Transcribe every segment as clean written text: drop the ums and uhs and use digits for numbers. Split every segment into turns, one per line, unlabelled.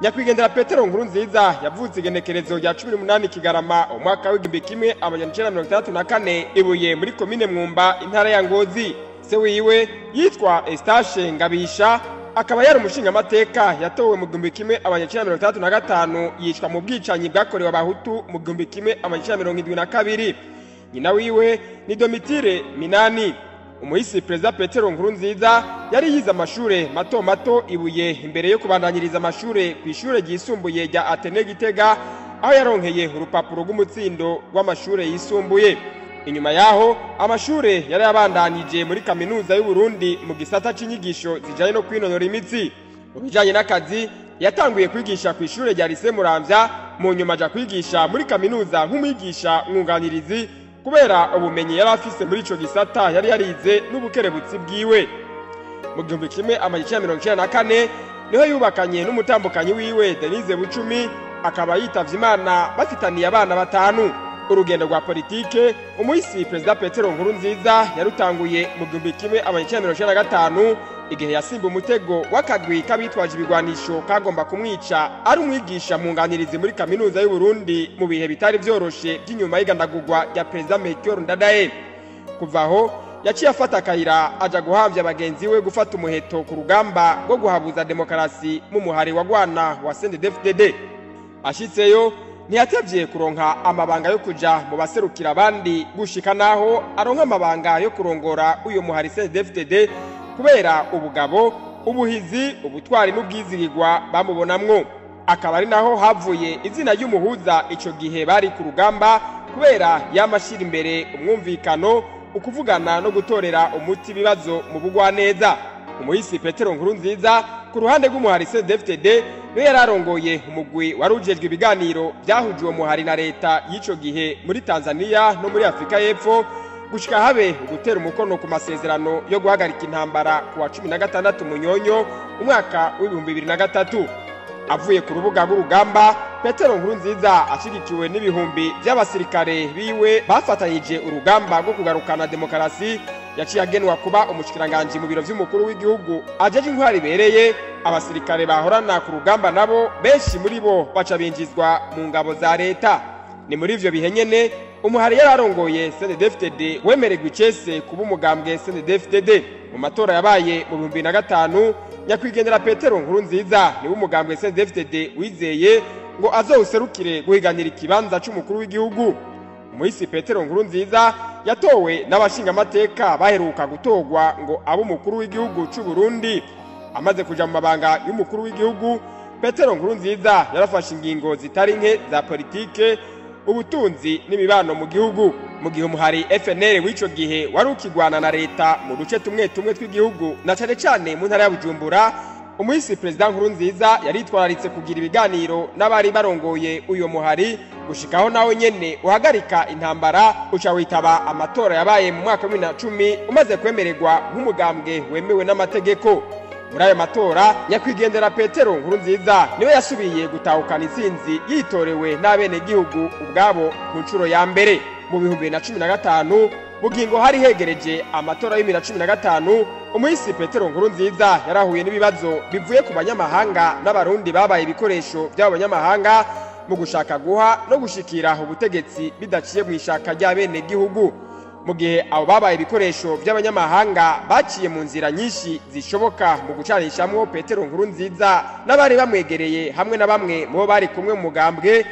Nyakwigendera Petero Nkurunziza yavutse igenekerezo rya 18 Kigarama umwaka w'1964 ibuye muri komine Mwumba, intara ya Ngozi. Se wiwe yitwa Eustache Ngabisha, akaba yari umushingamateka yatowe mu 1965, yicwa mu bwicanyi bwakorewe Abahutu mu 1972. Nyina wiwe ni Domitire Minani. Umuhisi Perezida Petero Nkurunziza yari yize amashure mato mato ibuye imbere yo kubandanyiriza amashure ku ishure ryisumbuye rya Atene Gitega, aho yaronkeye urupapuro rw'umutsindo rw'amashure yisumbuye. Inyuma yaho amashure yari yabandanije muri Kaminuza y'u Burundi mu gisata c'inyigisho zijanye no kwinonora imitsi. Mu bijanye n'akazi, yatanguye kwigisha ku ishure rya Lycée Muramvya, mu nyuma aja kwigisha muri kaminuza nk'umwigisha mwunganirizi kubera ubumenyi yari afise muri ico gisata yari yarize n'ubukerebutsi bwiwe. Mu 1994 niho yubakanye n'umutambukanyi wiwe Denise Bucumi, akaba yitavye Imana bafitaniye abana batanu. Urugendo rwa politike umuhisi Perezida Petero Nkurunziza yarutanguye mu 1995, igihe yasimba umutego w'akagwi k'abitwaje ibigwanisho kagomba kumwica ari umwigisha mwunganirizi muri Kaminuza y'u Burundi mu bihe bitari vyoroshe by'inyuma y'igandagurwa rya Perezida Melchior Ndadaye. Kuva aho yaciye afata akayira aja guhamvya bagenzi we gufata umuheto ku rugamba rwo guhabuza demokarasi mu muhari wa Gwana wa CNDD-FDD. Ashitseyo ntiyatevye kuronka amabanga yo kuja mu baserukira abandi, gushika naho aronka amabanga yo kurongora uyo muhari CNDD-FDD kubera ubugabo, ubuhizi, ubutwari n'ubwizigirwa bamubonamwo. Akaba ari naho havuye izina ry'umuhuza ico gihe bari ku rugamba, kubera yamashira imbere umwumvikano, ukuvugana no gutorera umuti ibibazo mu bugwaneza. Umuhisi Petero Nkurunziza ku ruhande rw'umuhari CNDD-FDD niwe yari arongoye umugwi wari ujejwe ibiganiro vyahuje uwo muhari na leta y'ico gihe muri Tanzania no muri Afrika y'Epfo, gushika habe ugutera umukono ku masezerano yo guhagarika intambara ku wa 16 Munyonyo umwaka w'2003. Avuye ku rubuga rw'urugamba, Petero Nkurunziza ashigikiwe n'ibihumbi by'abasirikare biwe bafatanyije urugamba rwo kugarukana demokarasi, yaciye agenwa kuba umushikiranganji mu biro vy'umukuru w'igihugu ajeje intwari ibereye. Abasirikare bahorana ku rugamba nabo benshi muri bo baca binjizwa mu ngabo za leta. Ni muri ivyo bihe nyene umuhari yararongoye CNDD-FDD wemererwa icese kuba umugambwe CNDD-FDD. Mu matora yabaye mu 2005, nyakwigendera Petero Nkurunziza niwe umugambwe CNDD-FDD wizeye ngo azowuserukire guhiganira ikibanza c'umukuru w'igihugu. Umuhisi Petero Nkurunziza yatowe n'abashingamateka baheruka gutorwa ngo abe umukuru w'igihugu c'u Burundi. Amaze kuja mu mabanga y'umukuru w'igihugu, Petero Nkurunziza yarafashe ingingo zitari nke za politike, ubutunzi n'imibano mu gihugu. Mu gihe umuhari FNL w'ico gihe wari ukigwana na leta mu duce tumwe tumwe tw'igihugu na cane cane mu ntara ya Bujumbura, umuhisi Perezida Nkurunziza yaritwararitse kugira ibiganiro n'abari barongoye uyo muhari, gushikaho nawe nyene uhagarika intambara uca witaba amatora yabaye mu mwaka wa 2010 umaze kwemererwa nk'umugambwe wemewe n'amategeko. Muri ayo matora nyakwigendera Petero Nkurunziza niwe yasubiye gutahukana intsinzi yitorewe n'abenegihugu ubwabo ku nshuro ya mbere. Mu 2015, bugingo hari hegereje amatora y'2015, umuhisi Petero Nkurunziza yarahuye n'ibibazo bivuye ku banyamahanga n'Abarundi babaye ibikoresho by'abo banyamahanga mu gushaka guha no gushikira ubutegetsi bidaciye mu ishaka ry'abenegihugu. Mu gihe abo babaye ibikoresho by'abanyamahanga baciye mu nzira nyinshi zishoboka mu gucanishamwo Petero Nkurunziza n'abari bamwegereye hamwe na bamwe mu bo bari kumwe mu mugambwe,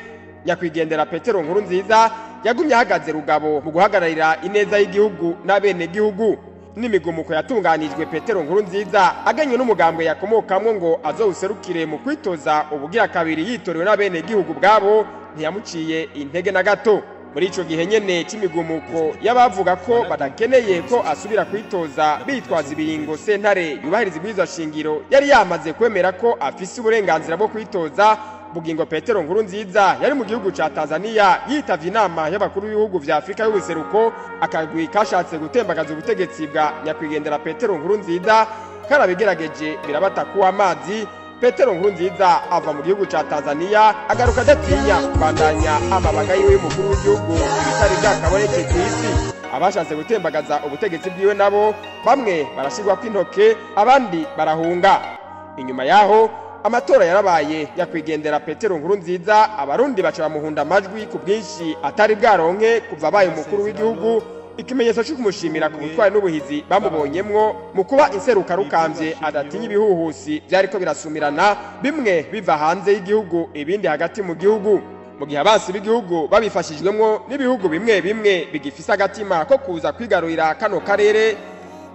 nyakwigendera Petero Nkurunziza yagumye ahagaze rugabo mu guhagararira ineza y'igihugu n'abenegihugu. N'imigumuko yatunganijwe Petero Nkurunziza aganywe n'umugambwe yakomokamwo ngo azowuserukire mu kwitoza ubugira kabiri yitorewe n'abenegihugu bwabo, ntiyamuciye intege na gato. Muri ico gihe nyene c'imigumuko y'abavuga ko badakeneye ko asubira kwitoza bitwaza ibiringo sentare yubahiriza ibwirizwa shingiro yari yamaze kwemera ko afise uburenganzira bwo kwitoza, bugingo Petero Nkurunziza yari mu gihugu ca Tanzania yitavye inama y'abakuru b'ibihugu vya Afrika y'ubuseruko. Akagwi kashatse gutembagaza ubutegetsi bwa nyakwigendera Petero Nkurunziza karabigerageje birabata kuwa amazi. Petero Nkurunziza ava mu gihugu ca Tanzania agaruka adatinya kubandanya amabanga yiwe y'umukuru w'igihugu ibitari byakaboneke ku isi. Abashatse gutembagaza ubutegetsi bwiwe nabo bamwe barashirwa kw'intoke, abandi barahunga. Inyuma yaho Amatora yarabaye, nyakwigendera Petero Nkurunziza abarundi baca bamuhunda amajwi ku bwinshi atari bwaronke kuva abaye umukuru w'igihugu, ikimenyetso cyo kumushimira ku butwari n'ubuhizi bamubonyemwo mu kuba inseruka rukambye adatinya ibihuhusi vyariko birasumirana, bimwe biva hanze y'igihugu ibindi hagati mu gihugu. Mu gihe abansi b'igihugu babifashijwemwo n'ibihugu bimwe bimwe bigifise agatima ko kuza kwigarurira kano karere,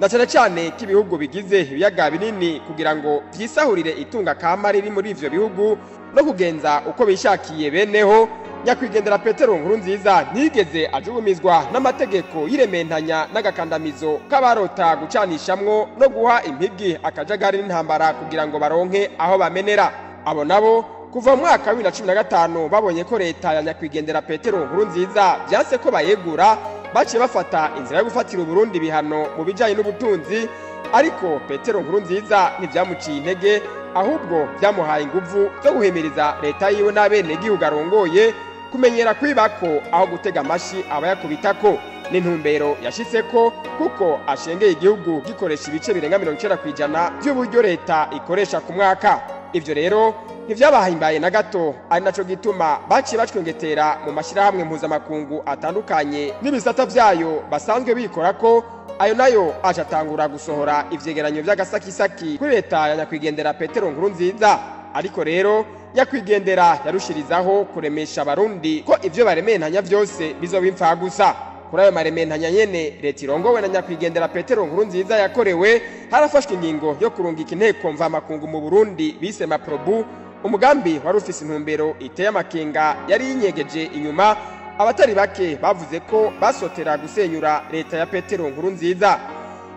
na cane cane k'ibihugu bigize ibiyaga binini, kugira ngo vyisahurire itunga kama riri muri ivyo bihugu no kugenza uko bishakiye beneho, nyakwigendera Petero Nkurunziza ntiyigeze ajugumizwa n'amategeko y'irementanya n'agakandamizo k'abarota gucanishamwo no guha impigi akajagari n'intambara kugira ngo baronke aho bamenera. Abo nabo kuva mu mwaka wa 2015 babonye ko leta ya nyakwigendera Petero Nkurunziza vyanse ko bayegura, baciye bafata inzira yo gufatira Uburundi ibihano mu bijanye n'ubutunzi. Ariko Petero Nkurunziza ntivyamuciye intege, ahubwo vyamuhaye inguvu zo guhimiriza leta yiwe n'abenegihugu arongoye kumenyera kwibako aho gutega amashi abayakubitako. N'intumbero yashitseko, kuko ashengeye igihugu gikoresha ibice birenga 90% vy'uburyo leta ikoresha ku mwaka. Ivyo rero ntivyabahimbaye na gato, ari naco gituma baciye bacwengetera mu mashirahamwe mpuzamakungu atandukanye n'ibisata vyayo basanzwe bikorako. Ayo nayo aca atangura gusohora ivyegeranyo vy'agasakisaki kuri leta ya nyakwigendera Petero Nkurunziza. Ariko rero nyakwigendera yarushirizaho kuremesha abarundi ko ivyo barementanya vyose bizoba impfagusa. Kuri ayo marementanya nyene leta irongowe na nyakwigendera Petero Nkurunziza yakorewe, harafashwe ingingo yo kurungika inteko mvamakungu mu Burundi bise Maprobu, umugambi wari ufise intumbero iteye amakenga yari yinyegeje inyuma. Abatari bake bavuze ko basotera gusenyura leta ya Petero Nkurunziza.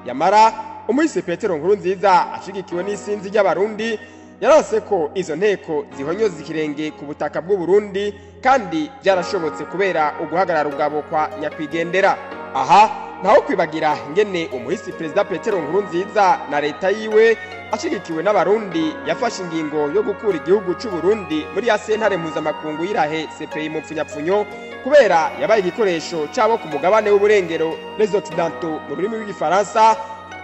Yamara umuhisi Petero Nkurunziza ashigikiwe n'isinzi ry'abarundi yaranse ko izo nteko zihonyoza ikirenge ku butaka bw'u Burundi, kandi byarashobotse kubera uguhagarara ubwabo kwa nyakwigendera. Aha ntaho kwibagira ingene umuhisi Perezida Petero Nkurunziza na leta yiwe ashigikiwe n'abarundi yafashe ingingo yo gukura igihugu c'u Burundi muri ya sentare mpuzamakungu y'Irahe CPI mu pfunyapfunyo, kubera yabaye igikoresho cabo ku mugabane w'uburengero les Occidentaux mu rurimi rw'igifaransa,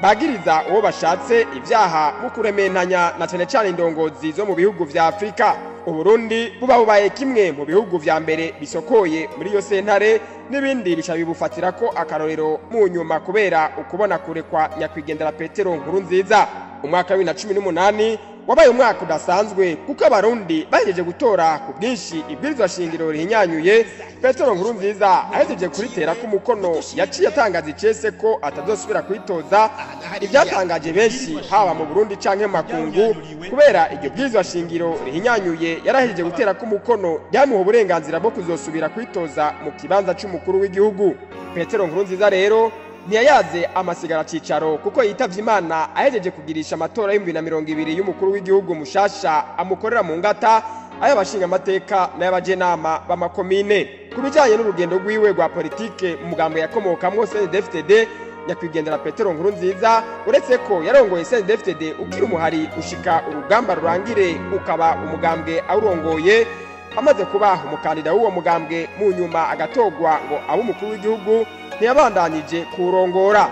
bagiriza uwo bashatse ivyaha mu kurementanya na cane cane indongozi zo mu bihugu vya Afrika. Uburundi buba bubaye kimwe mu bihugu vya mbere bisokoye muri iyo sentare, n'ibindi bica bibufatirako akarorero mu nyuma kubera ukubona kure kwa nyakwigendera Petero Nkurunziza. Umwaka wa 2018 wabaye umwaka udasanzwe, kuko abarundi bahejeje gutora ku bwinshi ibwirizwa shingiro rihinyanyuye. Petero Nkurunziza ahejeje kuritera ku mukono yaciye atangaza icese ko atazosubira kwitoza, ibyatangaje benshi haba mu Burundi canke mu makungu, kubera iryo bwirizwa shingiro rihinyanyuye yarahejeje gutera ku mukono ryamuha uburenganzira bwo kuzosubira kwitoza mu kibanza c'umukuru w'igihugu. Petero Nkurunziza rero ntiyayaze amasigara cicaro, kuko yitavye Imana ahejeje kugirisha amatora y'2020 y'umukuru w'igihugu mushasha amukorera mu ngata, ay'abashinga amateka n'ay'abajenama b'amakomine. Ku bijanye n'urugendo rwiwe rwa politike mu mugambwe yakomokamwo CNDD-FDD, nyakwigendera Petero Nkurunziza uretse ko yarongoye CNDD-FDD ukiri umuhari ushika urugamba rurangire ukaba umugambwe awurongoye, amaze kuba umukandida w'uwo mugambwe mu nyuma agatogwa ngo abe umukuru w'igihugu, ntiyabandanije kurongora.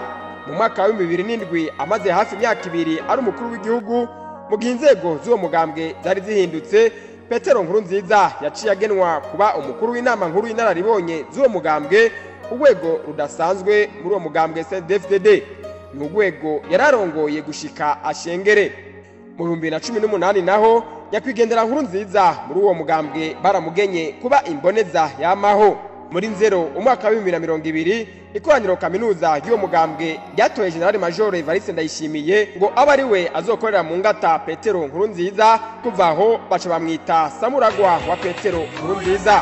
Mu mwaka wa 2007 amaze hafi imyaka ibiri ari umukuru w'igihugu, mu gihe inzego z'uwo mugambwe zari zihindutse, Petero Nkurunziza yaciye agenwa kuba umukuru w'inama nkuru y'inararibonye z'uwo mugambwe, urwego rudasanzwe muri uwo mugambwe CNDD-FDD. Ni urwego yararongoye gushika ashengere. Mu 2018 naho nyakwigendera Nkurunziza muri uwo mugambwe baramugenye kuba imboneza yamaho. Muri nzero umwaka wa 2020 ikoraniro kaminuza y'uwo mugambwe ryatoye General Major Evariste Ndayishimiye ngo abe ari we azokorera mu ngata Petero Nkurunziza. Kuva aho baca bamwita Samuragwa wa Petero Nkurunziza.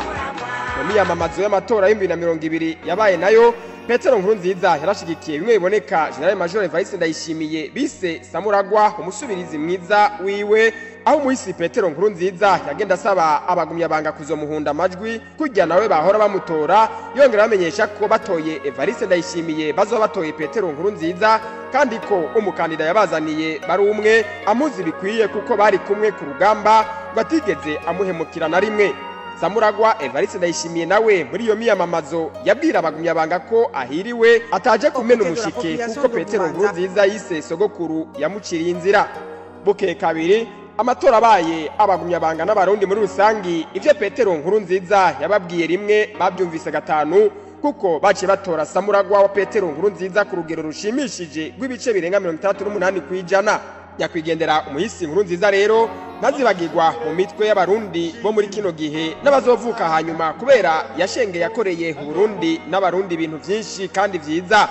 Mu miyamamazo y'amatora y'2020 yabaye nayo, Petero Nkurunziza yarashigikiye bimwe biboneka General Major Evariste Ndayishimiye bise Samuragwa, umusubirizi mwiza wiwe, aho umuhisi Petero Nkurunziza yagenda asaba abagumyabanga kuzomuhunda amajwi kurya nawe bahora bamutora, yongera bamenyesha ko batoye Evariste Ndayishimiye bazoba batoye Petero Nkurunziza, kandi ko umukandida yabazaniye bari umwe amuzi bikwiye kuko bari kumwe ku rugamba ngo atigeze amuhemukira na rimwe. Samuragwa Evariste Ndayishimiye nawe muri iyo miyamamazo yabwira abagumyabanga ko ahiriwe ataje kumena umushike, kuko Petero Nkurunziza yise sogokuru yamuciriye inzira. Bukeye kabiri Amatora abaye, abagumyabanga n'abarundi muri rusangi ivyo Petero Nkurunziza yababwiye rimwe bavyumvise gatanu, kuko baciye batora Samuragwa wa Petero Nkurunziza ku rugero rushimishije rw'ibice birenga 68%. Nyakwigendera umuhisi Nkurunziza rero ntazibagirwa mu mitwe y'abarundi bo muri kino gihe n'abazovuka hanyuma, kubera yashenge yakoreye Burundi n'abarundi ibintu vyinshi kandi vyiza.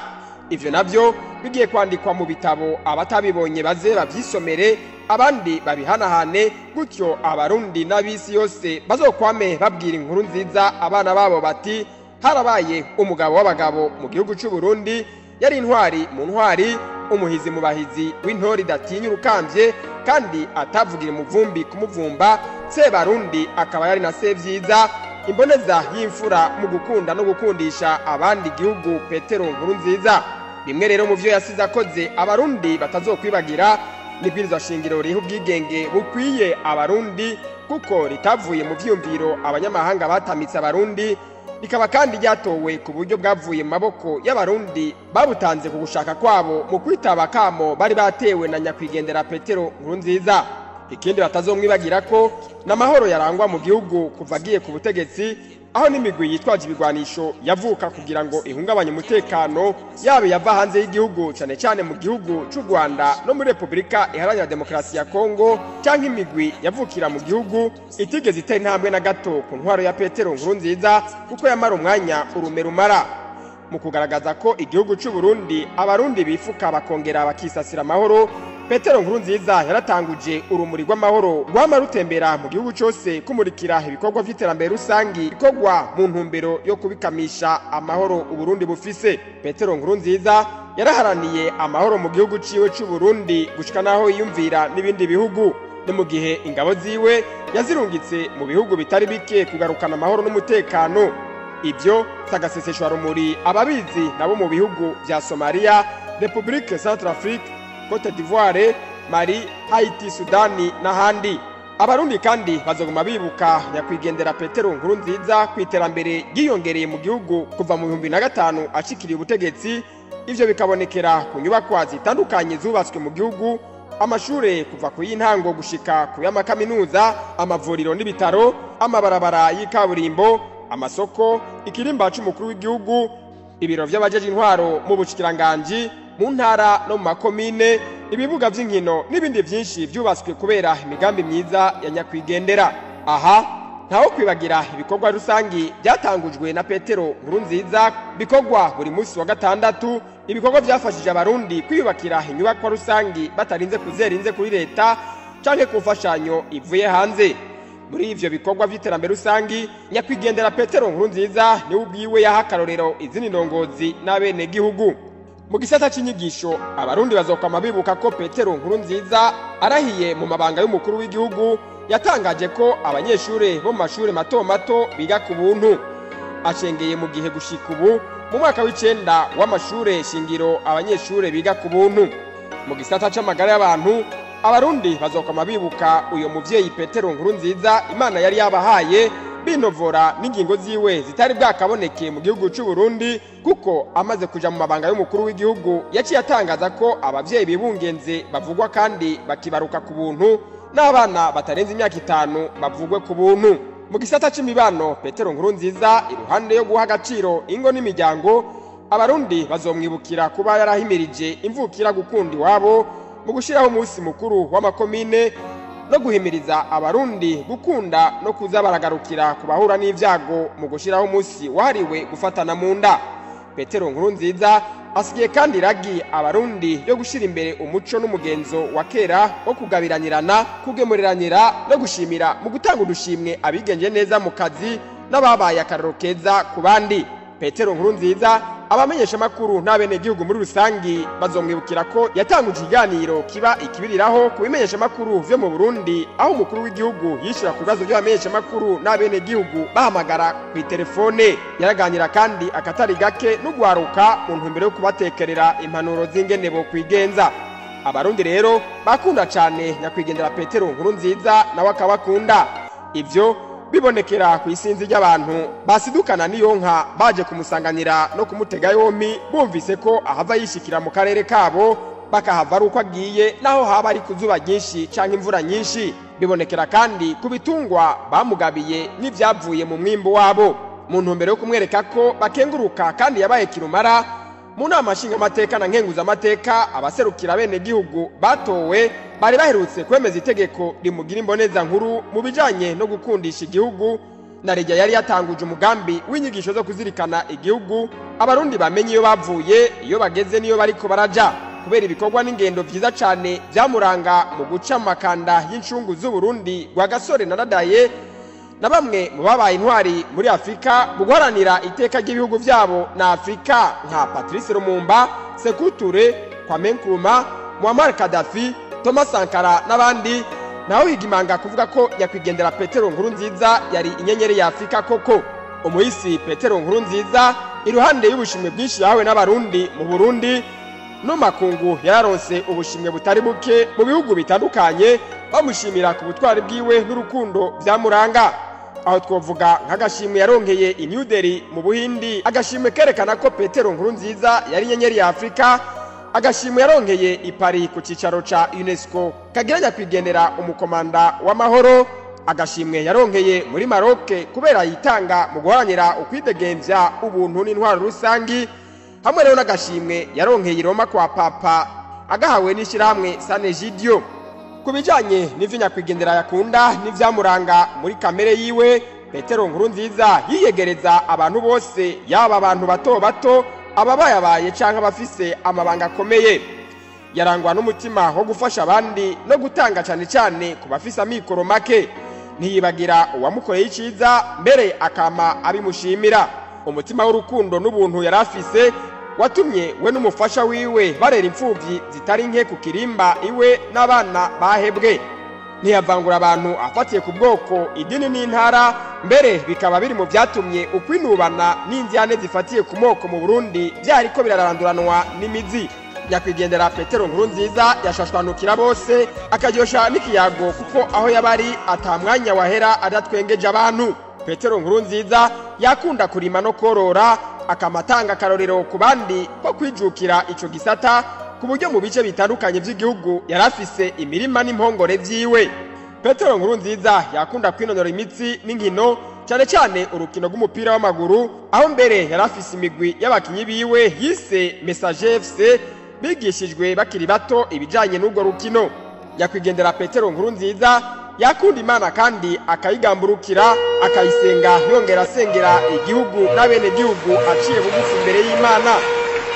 Ivyo navyo bigiye kwandikwa mu bitabo, abatabibonye baze bavyisomere, abandi babihanahane, gutyo abarundi n'abisi yose bazokwame babwira inkuru nziza abana babo bati harabaye umugabo w'abagabo mu gihugu c'u Burundi, yari intwari mu ntwari, umuhizi mu bahizi, w'intori idatinya urukamvye kandi atavugira umuvumbi kumuvumba, Sebarundi akaba yari na Sevyiza, imboneza y'imfura mu gukunda no gukundisha abandi igihugu Petero Nkurunziza. Bimwe rero mu vyo yasize akoze abarundi batazokwibagira n'ibwirizwa shingiro riha ubwigenge bukwiye abarundi, kuko ritavuye mu vyiyumviro abanyamahanga batamitse abarundi, rikaba kandi ryatowe ku buryo bwavuye mu maboko y'abarundi babutanze ku gushaka kwabo mu kwitaba kamo bari batewe na nyakwigendera Petero Nkurunziza. Ikindi batazomwibagira ko n'amahoro yarangwa mu gihugu kuva agiye ku butegetsi, aho n'imigwi yitwaje ibigwanisho yavuka kugira ngo ihungabanye umutekano, yaba yava hanze y'igihugu cane cane mu gihugu c'u Rwanda no muri Republika Iharanira Demokarasi ya Kongo, canke imigwi yavukira mu gihugu itigeze itera intambwe na gato ku ntwaro ya Petero Nkurunziza, kuko yamara umwanya urume rumara. Mu kugaragaza ko igihugu c'u Burundi abarundi bifuka bakongera bakisasira amahoro, Petero Nkurunziza yaratanguje urumuri rw'amahoro rwama rutembera mu gihugu cose, kumurikira ibikorwa vy'iterambere rusangi bikorwa mu ntumbero yo kubikamisha amahoro Uburundi bufise. Petero Nkurunziza yaraharaniye amahoro mu gihugu ciwe c'u Burundi gushika naho yiyumvira n'ibindi bihugu. Ni mu gihe ingabo ziwe yazirungitse mu bihugu bitari bike kugarukana amahoro n'umutekano. Ivyo sagaseseshwa rumuri ababizi nabo mu bihugu vya Somalia, Republique Centrafrique, Cote d'Ivoire, Mali, Haiti, Sudani n'ahandi. Abarundi kandi bazoguma bibuka nyakwigendera Petero Nkurunziza ku iterambere ryiyongereye mu gihugu kuva mu 2005 ashikiriye ubutegetsi. Ivyo bikabonekera ku nyubakwa zitandukanye zubatswe mu gihugu, amashure kuva ku y'intango gushika ku y'amakaminuza, amavuriro n'ibitaro, amabarabara y'ikaburimbo, amasoko, ikirimba c'umukuru w'igihugu, ibiro vy'abajeje intwaro mu bushikiranganji mu ntara no mu makomine, ibibuga vy'inkino n'ibindi vyinshi vyubatswe kubera imigambi myiza ya nyakwigendera. Aha ntawo kwibagira ibikorwa rusangi byatangujwe na Petero Nkurunziza bikorwa buri munsi wa gatandatu, ibikorwa vyafashije abarundi kwiyubakira inyubakwa rusangi batarinze kuzerinze kuri leta canke ku mfashanyo ivuye hanze. Muri ivyo bikorwa vy'iterambere rusangi, nyakwigendera Petero Nkurunziza niwe ubwiwe yaha akarorero izindi ndongozi n'abenegihugu. Mu gisata c'inyigisho, abarundi bazokwama bibuka ko Petero Nkurunziza arahiye mu mabanga y'umukuru w'igihugu yatangaje ko abanyeshure bo mu mashure mato mato biga ku buntu. Ashengeye mu gihe gushika ubu mu mwaka w'icenda w'amashure shingiro abanyeshure biga ku buntu. Mu gisata c'amagara y'abantu, abarundi bazokwama bibuka uyo muvyeyi Petero Nkurunziza Imana yari yabahaye, binovora n'ingingo ziwe zitari bwakaboneke mu gihugu c'u Burundi, kuko amaze kuja mu mabanga y'umukuru w'igihugu yaciye atangaza ko abavyeyi bibungenze bavugwa kandi bakibaruka ku buntu, n'abana batarenze imyaka 5 bavugwe ku buntu. Mu gisata c'imibano, Petero Nkurunziza iruhande yo guha agaciro ingo n'imiryango, abarundi bazomwibukira kuba yarahimirije imvukira gukunda iwabo mu gushiraho umunsi mukuru w'amakomine no guhimiriza abarundi gukunda no kuza baragarukira ku bahura n'ivyago mu gushiraho umunsi wahariwe gufatana mu nda. Petero Nkurunziza asigiye kandi iragi abarundi yo gushira imbere umuco n'umugenzo wa kera wo kugabiranirana, kugemuriranira no gushimira mu gutanga udushimwe abigenje neza mu kazi n'ababaye akarorero keza ku bandi. Petero Nkurunziza abamenyesha makuru n'abenegihugu muri rusangi bazomwibukira ko yatanguje ikiganiro kiba ikibiriraho ku bimenyesha makuru vyo mu Burundi, aho umukuru w'igihugu yishura ku bibazo by'abamenyesha makuru n'abenegihugu bahamagara ku telefone. Yaraganira kandi akatari gake n'ugwaruka mu ntumbero yo kubatekerera impanuro z'ingene bo kwigenza. Abarundi rero bakunda cane nyakwigendera Petero Nkurunziza nawe akabakunda. Ivyo bibonekera ku isinzi ry'abantu basidukana n'iyo nka baje kumusanganira no kumutega yompi, bumvise ko ahava yishikira mu karere kabo bakahava ari uko agiye, naho haba ari ku zuba ryinshi canke imvura nyinshi. Bibonekera kandi ku bitungwa bamugabiye n'ivyavuye mu mwimbu wabo, mu ntumbero yo kumwereka ko bakenguruka kandi yabaye kirumara. Mu nama nshingamateka na nkenguzamateka, abaserukira bene gihugu batowe bari baherutse kwemeza itegeko rimugira imboneza nkuru mu bijanye no gukundisha igihugu. Na rejya yari yatanguje umugambi w'inyigisho zo kuzirikana igihugu, abarundi bamenye iyo bavuye, iyo bageze n'iyo bariko baraja, kubera ibikorwa n'ingendo vyiza cane vyamuranga mu guca amakanda y'incungu z'Uburundi rwa Gasore na Ndadaye na bamwe mu babaye intwari muri Afurika mu guharanira iteka ry'ibihugu vyabo na Afurika, nka Patrice Lumumba, Sékou Touré, Kwame Nkrumah, Muammar Gaddafi, Thomas Sankara n'abandi. Naho higimanga kuvuga ko nyakwigendera Petero Nkurunziza yari inyenyeri ya Afurika koko. Umuhisi Petero Nkurunziza, iruhande y'ubushimwe bwinshi yahawe n'abarundi mu Burundi no makungu, yararonse ubushimwe butari buke mu bihugu bitandukanye, bamushimira ku butwari bwiwe n'urukundo vyamuranga. Aho twovuga nk'agashimwe yaronkeye i New Delhi mu Buhindi, agashimwe kerekana ko Petero Nkurunziza yari inyenyeri ya Afurika, agashimwe yaronkeye i Paris ku cicaro ca UNESCO kagira nyakwigendera umukomanda w'amahoro, agashimwe yaronkeye muri Maroc kubera yitanga mu guharanira ukwidegemvya, ubuntu n'intwaro rusangi, hamwe rero n'agashimwe yaronkeye i Roma kwa Papa, agahawe n'ishyirahamwe Sant'Egidio. Ku bijanye n'ivyo nyakwigendera yakunda n'ivyamuranga muri kamere yiwe, Petero Nkurunziza yiyegereza abantu bose, yaba abantu bato bato, ababayabaye canke abafise amabanga akomeye. Yarangwa n'umutima wo gufasha abandi no gutanga, cane cane ku bafise amikoro make. Ntiyibagira uwamukoreye iciza, mbere akama abimushimira. Umutima w'urukundo n'ubuntu yari afise watumye we n'umufasha wiwe barera imfuvyi zitari nke ku kirimba iwe n'abana bahebwe. Ntiyavangura abantu afatiye ku bwoko, idini n'intara, mbere bikaba biri mu vyatumye ukwinubana n'indyane zifatiye ku moko mu Burundi vyariko biraranduranwa n'imizi. Nyakwigendera Petero Nkurunziza yashashwanukira bose, akaryosha n'ikiyago, kuko aho yabari ata mwanya wahera adatwengeje abantu. Petero Nkurunziza yakunda kurima no korora, akamatanga akarorero ku bandi ko kwijukira ico gisata, ku buryo mu bice bitandukanye vy'igihugu yarafise imirima n'impongore vyiwe. Petero Nkurunziza yakunda kwinonora imitsi n'inkino, cyane cyane urukino rw'umupira w'amaguru, aho mbere yarafise imigwi y'abakinyi biwe yise Messager FC, bigishijwe bakiri bato ibijanye n'urwo rukino. Nyakwigendera Petero Nkurunziza yakunda Imana kandi akayigamburukira, akayisenga, yongera asengera igihugu n'abenegihugu aciye bugufi imbere y'Imana.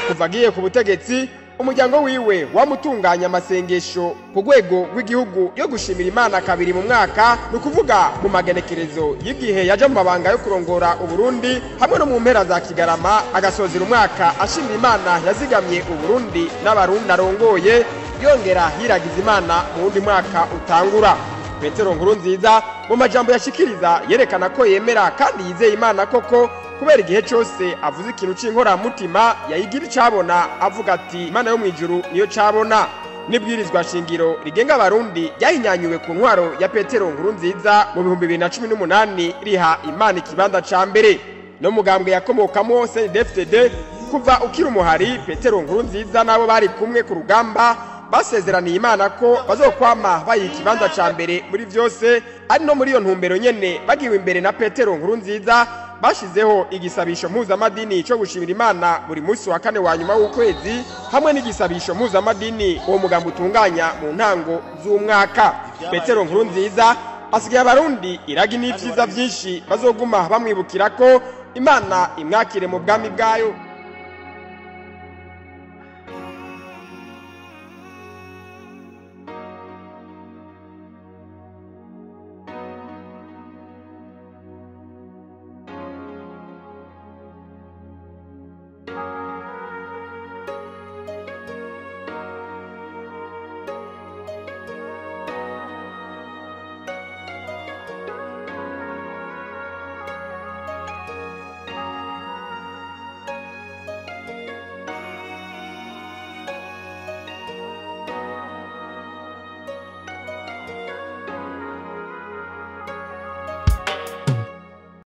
Kuva agiye ku butegetsi, umuryango wiwe wamutunganya amasengesho ku rwego rw'igihugu yo gushimira Imana kabiri mu mwaka, ni ukuvuga mu magenekerezo y'igihe yaja mu mabanga yo kurongora Uburundi hamwe no mu mpera za Kigarama, agasozera umwaka ashimira Imana yazigamye Uburundi n'abarundi arongoye, yongera yiragiza Imana mu wundi mwaka utangura. Petero Nkurunziza mu majambo yashikiriza yerekana ko yemera kandi yizeye Imana koko, kubera igihe cyose avuze ikintu c'inkoramutima yayigira icabona, avuga ati: "Imana yo mw'ijuru niyo cabona." N'ibwirizwa shingiro rigenga abarundi ryahinyanyuwe ku ntwaro ya Petero Nkurunziza mu 2018 riha Imana ikibanza ca mbere. No mugambwe yakomokamo CNDD-FDD, kuva ukiri umuhari, Petero Nkurunziza n'abo bari kumwe ku rugamba basezeraniye Imana ko bazokwama bayiha ikibanza ca mbere muri vyose. Ari no muri iyo ntumbero nyene, bagiwe imbere na Petero Nkurunziza, bashizeho igisabisho mpuzamadini cyo gushimira Imana buri munsi wa kane wa nyuma w'ukwezi, hamwe n'igisabisho mpuzamadini uwo mugambi utunganya mu ntango z'umwaka. Petero Nkurunziza asigaye abarundi iragi n'ivyiza vyinshi bazoguma bamwibukira ko. Imana imwakire mu bwami bwayo.